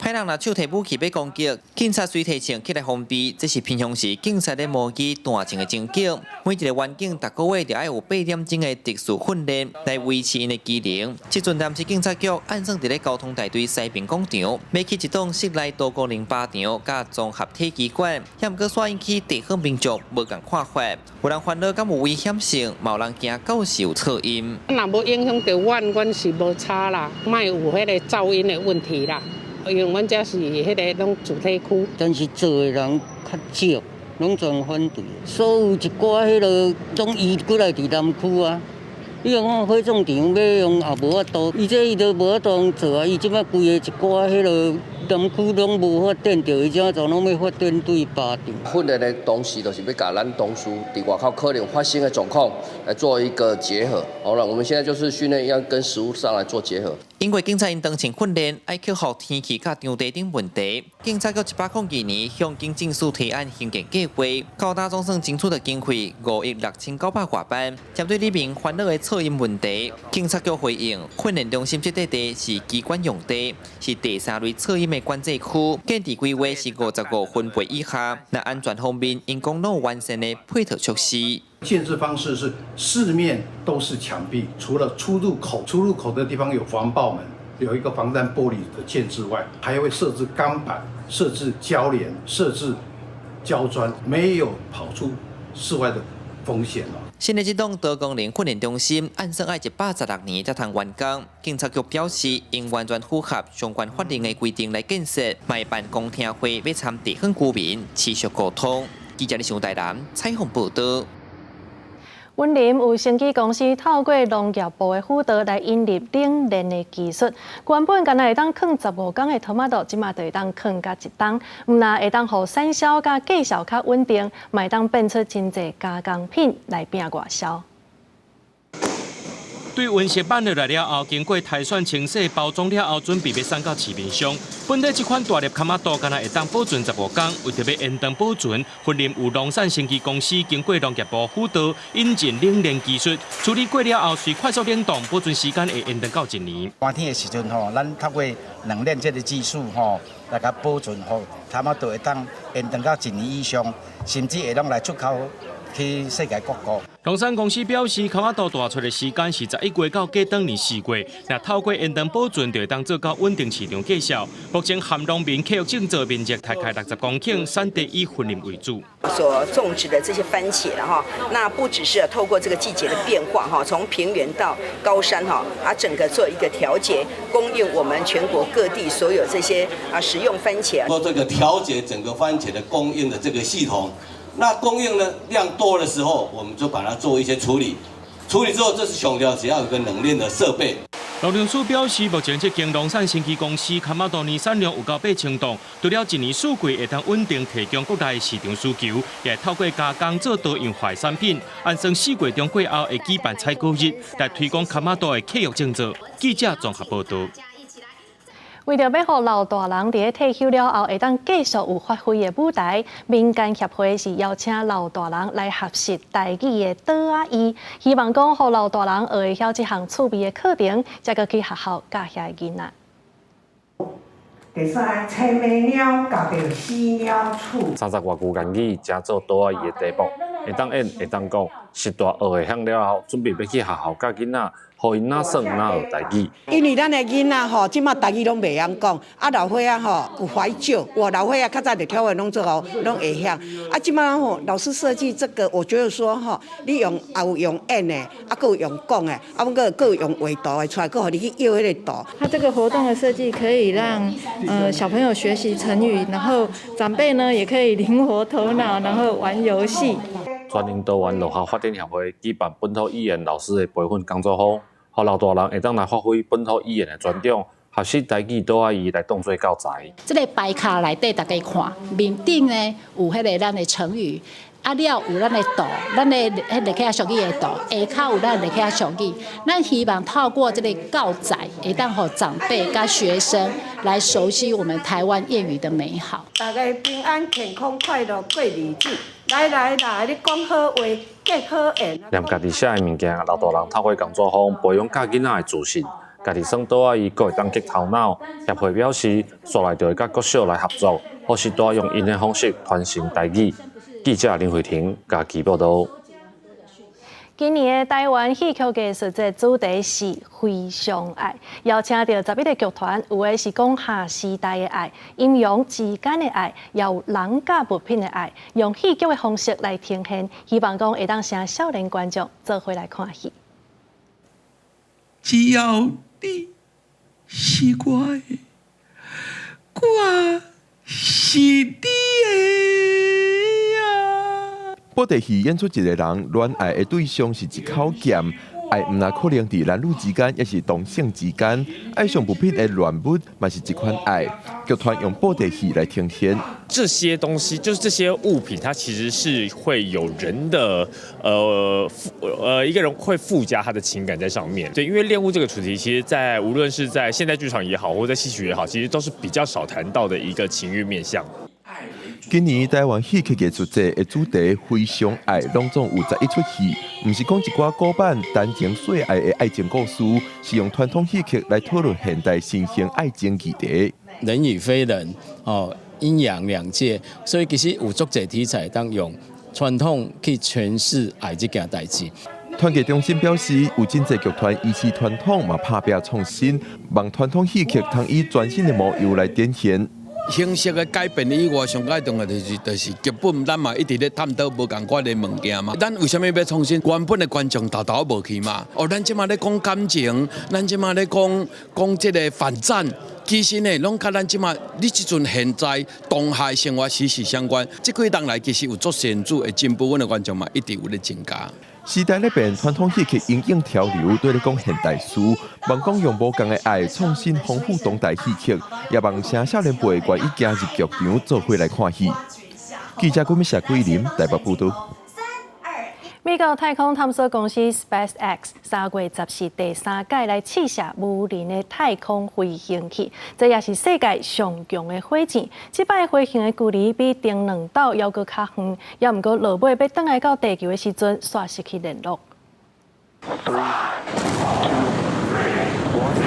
歹人拿手提武器欲攻擊，警察隨提槍起來防備，這是平常時警察咧模擬彈槍的情景。每一个員警逐個月就愛有8點鐘的特殊訓練來維持𪜶的機能。這陣臨時警察局按算佇咧交通大隊西平廣場，欲起一棟室內多功能靶場佮綜合體機關，也毋過煞引起地方民眾無仝看法。有人煩惱敢有危險性，嘛有人驚到時有噪音。若無影響著阮，阮是無差啦，莫有彼个噪音的問題啦。因為阮這是彼个攏住宅區，但是做的人較少，攏全反對。所有一寡彼个攏移過來佇南區啊。你講火葬場欲用也無法度，伊這伊都無法度做啊。伊這擺規个一寡彼个南區攏無發展著，伊這怎攏欲發展對靶場。訓練的東西就是欲共咱同事佇外口可能發生的狀況來做一個結合。好了，我們現在就是訓練要跟實務上來做結合。因為警察𪜶長槍訓練，愛克服天氣佮場地等問題。警察局102年向警政署提案興建計劃，到今總算爭取著經費5億6900外萬。針對里民煩惱的噪音問題，警察局回應：訓練中心這塊地是機關用地，是第三類噪音的管制區，建置規劃是55分貝以下。那安全方面，𪜶講攏有完善的配套措施。建置方式是四面都是牆壁，除了出入口，出入口的地方有防爆門，有一個防彈玻璃的建置外，還會設置鋼板、設置膠簾、設置膠磚，沒有跑出室外的風險咯。新的這棟多功能訓練中心，按算愛116年才通完工。警察局表示，應完全符合相關法令的規定來建設，嘛會辦公聽會，欲參地方居民持續溝通。記者李尚台南採訪報導。雲林有生技公司透過農業部的輔導來引入冷鏈的技術，原本干焦會當囥15天的塗馬豆，這馬就會當囥甲一冬，毋但會當予產銷佮價數較穩定，嘛會當變出真濟加工品來拼外銷。對溫室挽落來了後，經過篩選、清洗、包裝了後，準備欲送到市面上。本底這款大粒坩仔肚，干焦會當保存15天，為著欲延長保存，雲林有農產生技公司經過農業部輔導，引進冷鏈技術，處理過了後，隨快速冷凍，保存時間會延長到一年。寒天的時陣吼，咱透過冷鏈這个技術吼，來共保存予坩仔肚會當延長到一年以上，甚至會當來出口去世界各國。農產公司表示，坩仔肚大出的時間是11月到過當年4月，若透過延長保存，就會當做到穩定市場價數。目前含農民契約種植面積大概60公頃，產地以雲林為主。所種植的這些番茄了哈，那不只是透過這個季節的變化哈，從平原到高山哈，啊整個做一個調節，供應我們全國各地所有這些啊食用番茄。做這個調節整個番茄的供應的這個系統。那供應呢量多的時候，我們就把它做一些處理。處理之後，這是強調只要有個冷鏈的設備。農糧署表示，目前這間農產生技公司坩仔肚年產量有夠8000噸，除了一年四季會當穩定提供國內市場需求，也會透過加工做多樣化產品。按算4月中過後會舉辦採果日，來推廣坩仔肚的契約種植。記者綜合報導。為著欲予老大人佇咧退休了後，會當繼續有發揮的舞台，民間協會是邀請老大人來學習台語的桌仔字，希望講予老大人學會曉這項趣味的課程，才閣去學校教遐囡仔。第三，青貓鳥咬著死鳥鼠。30外句言語，成做桌仔字的題目，會當演，會當講，實大學會曉了後，準備欲去學校教囡仔。予𪜶若耍若學台語。因為咱的囡仔吼，這馬台語攏袂曉講，啊老歲仔吼有懷舊，哇老歲仔較早就跳的攏做吼，攏會曉。啊這馬吼老師設計這個，我覺得說吼，你用也有用演的，啊閣有用講的，啊閣閣有用畫圖的出來，閣予你去搖彼个圖。它這個活動的設計可以讓小朋友學習成語，然後長輩呢也可以靈活頭腦，然後玩遊戲。全能多元樂校發展協會舉辦本土語言老師的培訓工作坊，予老大人會當來發揮本土語言的專長，學習台語桌仔字來當做教材。這个牌卡內底大家看，面頂呢有彼个咱的成語，啊了有咱的圖，咱的彼個客俗語的圖，下跤有咱的客俗語。咱希望透過這个教材，會當予長輩佮學生來熟悉我們台灣諺語的美好。大家平安健康快樂過日子。來來來，你講好話，結好緣。連家己寫的物件，老大人透過工作坊培養教囡仔的自信，家己耍桌仔伊閣會當激頭腦。協會表示，紲來就會佮國小來合作，予序大用𪜶的方式傳承台語。記者林慧婷家己報導。今年的台灣戲曲藝術節主題是非常愛，邀請著11個劇團，有的是講下時代的愛，陰陽之間的愛，也有人佮物品的愛，用戲劇的方式來呈現，希望講會當請少年觀眾做伙來看戲。只要你是我的，我是你的。布袋戲演出一個人戀愛的對象是一口劍，愛毋但可能佇男女之間，抑是同性之間。愛上物品的戀物嘛是一款愛。劇團用布袋戲來呈現。這些東西，就是這些物品，它其實是會有人的，一個人會附加他的情感在上面。對，因為戀物這個主題，其實在無論是在現代劇場也好，或者在戲曲也好，其實都是比較少談到的一個情欲面向。今年台灣戲曲藝術節的主題非常愛，攏總有11齣戲，毋是講一寡古板單情細愛的愛情故事，是用傳統戲曲來討論現代新興愛情議題。人與非人，哦，陰陽兩界，所以其實有足濟題材當用傳統去詮釋愛這件代誌。團結中心表示，有真濟劇團維持傳統，嘛拍拚創新，望傳統戲曲通以全新的模樣來展現。形式的改變以外，上蓋重要就是劇本，咱嘛一直咧探討無仝款的物件嘛。咱為啥物欲創新？原本的觀眾沓沓無去嘛。哦，咱這馬咧講感情，咱這馬咧講講這个反戰，其實呢，攏佮咱這馬你這陣現在當下生活息息相關。這幾冬來其實有足顯著的進步，阮的觀眾嘛一直有咧增加。時代咧變，傳統戲曲因應潮流，對咧講現代事，望講用無仝的愛創新豐富當代戲曲，也望請少年輩願意行入劇場做伙來看戲。記者郭美霞、桂林台北報導。美國太空探索公司 SpaceX 3月14第三擺來試射無人的太空飛行器，這也是世界上強的火箭。這擺飛行的距離比頂兩擺猶閣較遠，猶毋過落尾欲轉來到地球的時陣，煞失去聯絡。 Three, two, one.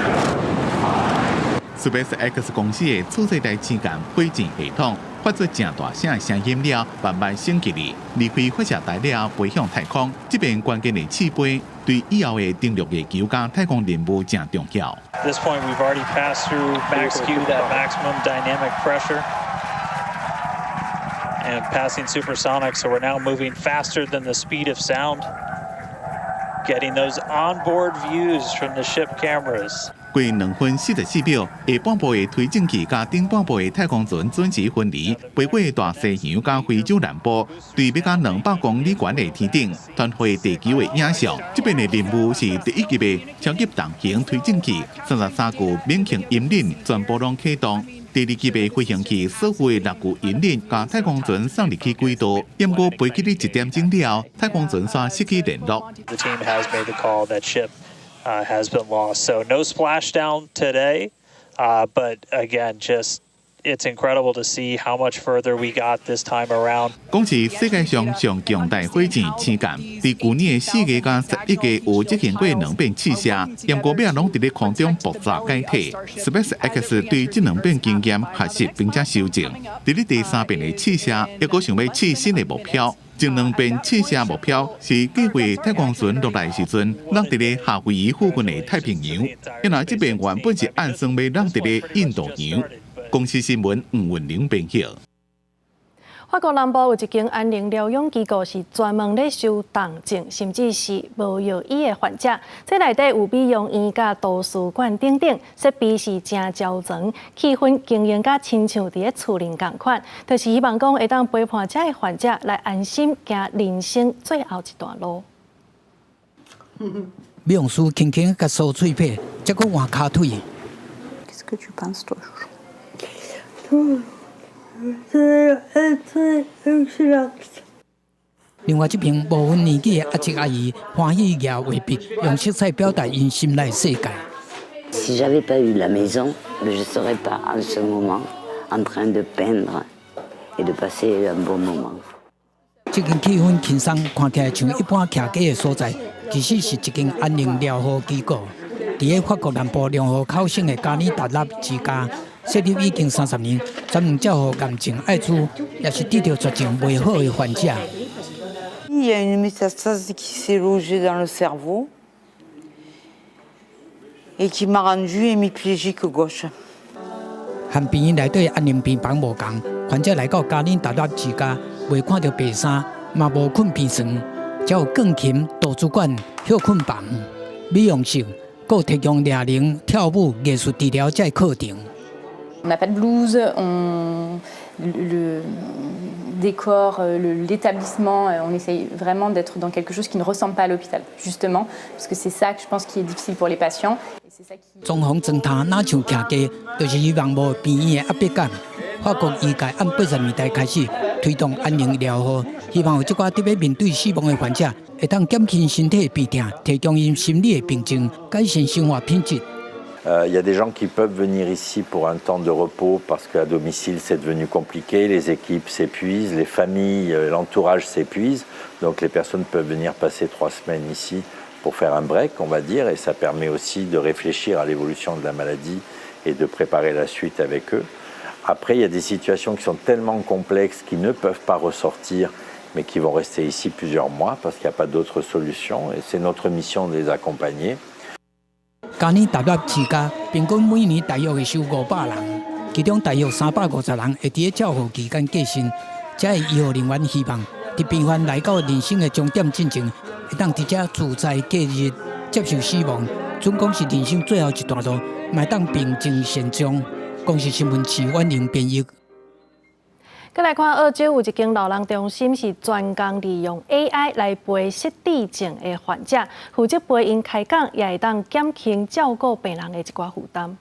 SpaceX 公司的次世代星艦火箭系統發出誠大聲的聲音了，慢慢升級哩，離開發射台了，飛向太空。這遍關鍵的試飛，對以後的登陸月球佮太空任務誠重要。 At this point, we've already passed through max Q, that maximum dynamic pressure, and passing supersonic. So we're now moving faster than the speed of sound. Getting those onboard views from the ship cameras. 過2分44秒，下半部的推進器佮頂半部的太空船準時分離，飛過大西洋佮非洲南部，對欲到200公里懸的天頂，傳回地球的影像。這遍的任務是第一級的超級重型推進器，33具免擎引擎全部攏啟動。第二級的飛行器所有的六具引擎共太空船送入去軌道，毋過飛去咧一點鐘了後，太空船煞失去聯絡。 The team has made the call that ship has been lost. So no splashdown today, but again, just it's incredible to see how much further we got this time around. 講是世界上上強大火箭星艦，佇舊年的4月佮11月有執行過兩遍試射，毋過尾仔攏佇咧空中爆炸解體。SpaceX 對這兩遍經驗學習並且修正，佇咧第三遍的試射，猶閣想欲試新的目標。前兩遍試射目標是計劃太空船落來時陣，落佇咧夏威夷附近的太平洋，因為這遍原本是按算欲落佇咧印度洋。公視新聞吳文玲編譯。法國南部有一間安寧療養機構是專門咧收重症，甚至是無藥醫的患者。這內底有美容院、佮圖書館等等，設備是誠齊全，氣氛經營佮親像佇咧厝裡仝款，就是希望講會當陪伴這的患者來安心行人生最後一段路。美容師輕輕共梳喙皮，才閣換跤腿。 Qu'est-ce que tu penses, toi, chouchou? 另外這爿無分年紀的阿叔阿姨歡喜舉畫筆，用色彩表達𪜶心內世界。 Si j'avais pas eu la maison, je serais pas en ce moment en train de peindre et de passer un bon moment. 這間氣氛輕鬆，看起來像一般徛家的所在，其實是一間安寧療護機構。佇咧法國南部龍河口省的加爾達納之家設立已經30年，專門照護癌症、愛滋，抑是得著絕症袂好的患者。 Il y a une métastase qui s'est logée dans le cerveau et qui m'a rendue hémiplégique gauche. 和病院內底安寧病房無仝，患者來到加爾達納之家，袂看著白衫，嘛無睏病床，只有鋼琴、圖書館、歇睏房、美容室，閣提供啞鈴、跳舞、藝術治療這課程。 On n'a pas de blouse, le décor, l'établissement, on essaye vraiment d'être dans quelque chose qui ne ressemble pas à l'hôpital, justement, parce que c'est ça que je pense qui est difficile pour les patients. 裝潢裝潢若像徛家，就是希望無病院的壓迫感。法國醫界按80年代開始推動安寧療護，希望予這寡佇欲面對死亡的患者，會當減輕身體的病痛，提供𪜶心理的平靜，改善生活品質。 Il y a des gens qui peuvent venir ici pour un temps de repos parce qu'à domicile c'est devenu compliqué, les équipes s'épuisent, les familles, l'entourage s'épuise. Donc les personnes peuvent venir passer 3 semaines ici pour faire un break, on va dire, et ça permet aussi de réfléchir à l'évolution de la maladie et de préparer la suite avec eux. Après, il y a des situations qui sont tellement complexes qui ne peuvent pas ressortir, mais qui vont rester ici plusieurs mois parce qu'il n'y a pas d'autre solution, et c'est notre mission de les accompagner. 加爾達納之家平均每年大約會收500人，其中大約350人會佇咧照護期間過身。遮的醫護人員希望，佇病患來到人生的終點進前，會當佇遮自在過日，接受死亡，準講是人生最後一段路，嘛會當平靜善終。公視新聞徐婉玲編譯。閣來看澳洲有一間老人中心是專工利用 AI 來陪失智症的患者，負責陪𪜶開講，也會當減輕照顧病人的一寡負擔。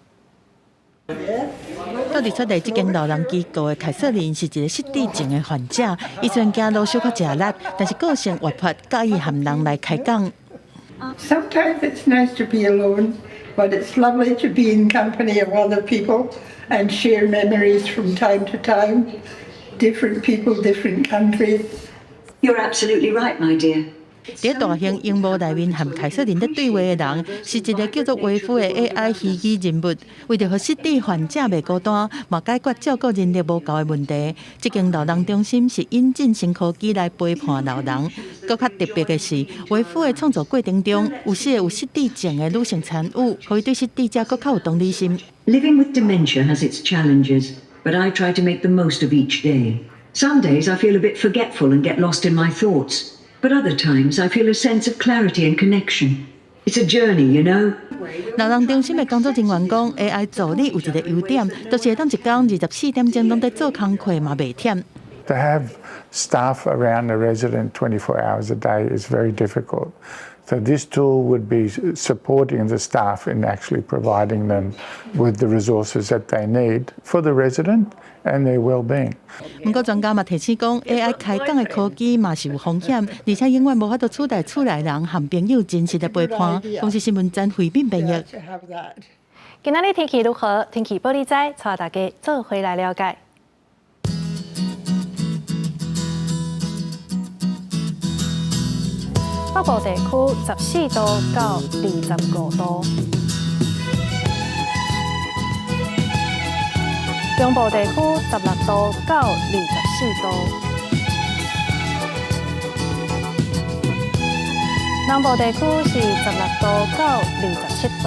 到佇出來這間老人機構的凱瑟琳是一个失智症的患者，伊雖然走路小可食力，但是個性活潑，佮意和人來開講。 Sometimes it's nice to be alone, but it's lovely to be in company of other people and share memories from time to time. Different people, different countries. You're absolutely right, my dear. 佇大型螢幕內面和凱瑟琳咧對話的人，是一个叫做維夫的 AI 虛擬人物。為著予失智患者袂孤單，嘛解決照顧人力無夠的問題，這間老人中心是引進新科技來陪伴老人。閣較特別的是，維夫的創作過程中，有四个有失智症的女性參與，予伊對失智者閣較有同理心。 Living with dementia has its challenges, but I try to make the most of each day. Some days I feel a bit forgetful and get lost in my thoughts. But other times I feel a sense of clarity and connection. It's a journey, you know. 老人中心的工作人員講，AI 助理有一个優點，就是會當一工24點鐘攏佇做工課嘛袂忝。 To have staff around the resident 24 hours a day is very difficult. So this tool would be supporting the staff in actually providing them with the resources that they need for the resident and their well-being. 毋過專家嘛提醒講，AI 開講的科技嘛是有風險，而且永遠無法度取代厝內人和朋友真實的陪伴。公視新聞曾慧敏編譯。今仔日天氣如何？天氣報你知，帶大家做伙來了解。北部地區14度到25度，中部地區16度到24度，南部地區是16度到27度，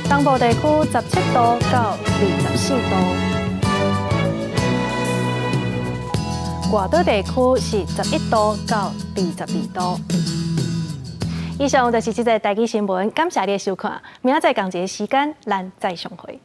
東部地區17度到24度。外島地區是11度到22度。以上就是這節台語新聞，感謝你的收看，明仔載仝一个時間，咱再相會。